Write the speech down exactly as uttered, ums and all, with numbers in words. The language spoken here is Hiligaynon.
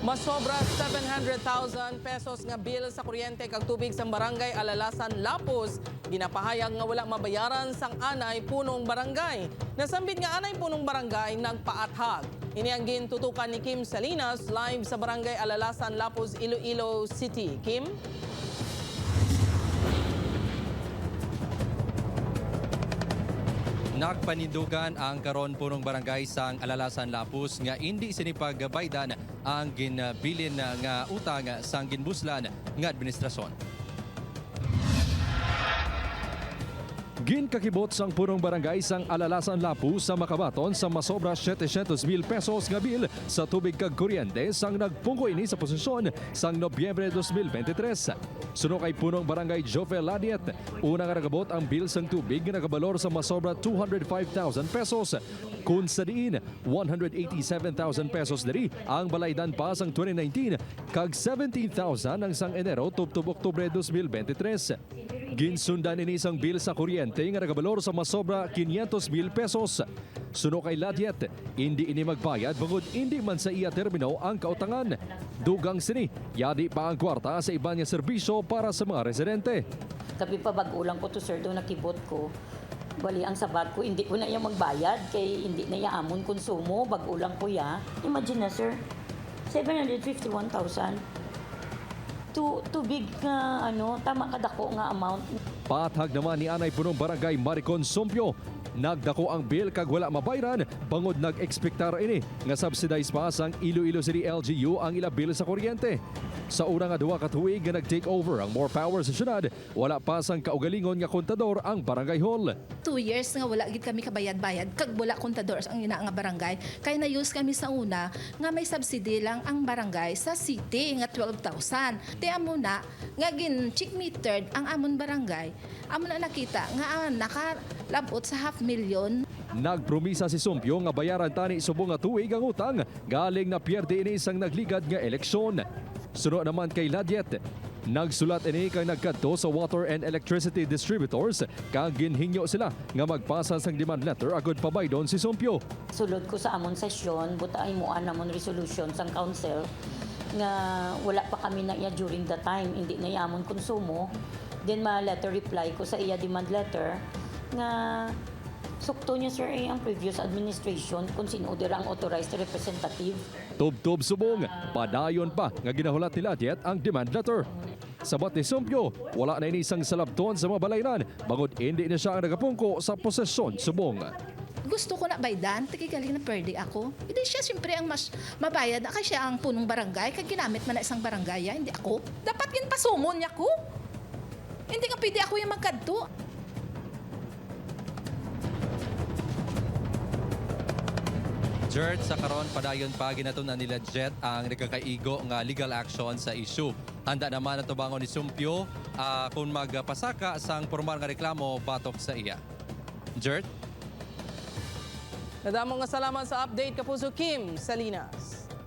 Masobra seven hundred thousand pesos nga bill sa kuryente kag tubig sang Barangay Alalasan Lapus, ginapahayag nga wala mabayaran sang anay punong barangay. Nasambit nga anay punong barangay nagpaathag. Ini ang gintutukan ni Kim Salinas, live sa Barangay Alalasan Lapus, Iloilo City. Kim? Nagpanindugan ang karon punong barangay sang Alalasan Lapus nga indi sini pagbaydan ang ginbilin nga utang sang ginbuslan nga administrasyon. Ginkakibot sang punong barangay sang Alalasan Lapu sa Makabaton sa masobra setecientos mil pesos nga bill sa tubig kag kuryente sang nagpungko ini sa posesyon sang Nobyembre dos mil bente tres. Suno kay punong barangay Jovel Ladiet, una nga nagabot ang bill sang tubig nga nagabalor sa masobra two hundred five thousand pesos, kun sa diin one hundred eighty-seven thousand pesos diri ang balaydan pa sang twenty nineteen kag seventeen thousand ang sang Enero tubtob Oktubre dos mil bente tres. Ginsundan ini sang bill sa kuryente nga nagabalor sa masobra quinientos mil pesos. Suno kay Ladiet, indi ini magbayad bangod indi man sa iya termino ang kautangan. Dugang sini, yadi pa ang kwarta sa iban nga serbisyo para sa mga residente. Kami pa bag-o lang ko to, sir, do nakibot ko. Bali, ang sabat ko, hindi ko na iya magbayad kay hindi na iya amon konsumo, bag-o lang ko ya. Imagine na, sir, seven hundred fifty-one thousand. Too, too big nga, ano, tama kadako nga amount. Paathag naman ni anay punong barangay Maricon Sumpio, nagdako ang bill kag wala mabayran bangod nag-ekspektar ini nga subsidize pa sang Iloilo City L G U ang ila bill sa kuryente. Sa una nga duha ka tuig nga nag-take over ang More Power sa syudad, wala pa sang kaugalingon nga kontador ang barangay hall. Two years nga wala gid kami kabayad-bayad kag wala kontador ang ina nga barangay. Kay na-use kami sa una nga may subsidy lang ang barangay sa city nga twelve thousand. Ti amo na nga gin-check metered ang amon barangay. Amo na nakita nga ah, nakalabot sa half million. Nagpromisa si Sumpio nga bayaran tani subong nga tuig ang utang, galing napierde ini sang nagligad nga eleksyon. Suno naman kay Ladiet, nagsulat ini kag nagkadto sa water and electricity distributors kag ginhingyo sila nga magpasa sang demand letter agud pabaydon si Sumpio. Sulod ko sa amon sesyon, buta imoan namon resolution sang council nga wala pa kami na iya during the time, hindi na iya amon konsumo. Then ma-letter reply ko sa iya demand letter nga sukto niya, sir, eh, ang previous administration kung sino dira ang authorized representative. Tubtob subong, padayon pa nga ginahulat ni Ladiet ang demand letter. Sabat ni Sumpio, wala na ini sang salabton sa mga balayran bangod indi na siya ang nagapungko sa posesyon subong. Gusto ko na baydan, tagi galing na pwede ako. Hindi siya siyempre ang mas mabayad na kay siya ang punong barangay, kag ginamit man na isang barangay, ah, hindi ako. Dapat ginpasumon niya ko. Hindi nga pwede ako yung magkadto. Jert, sa karon padayon pa ginatun-an nila Jet ang nagakaigo nga legal action sa issue. Handa naman ang tubangon ni Sumpyo ah, kung magpasaka sang pormal nga reklamo batok sa iya. Jert? Nadamo nga salamat sa update, Kapuso Kim Salinas.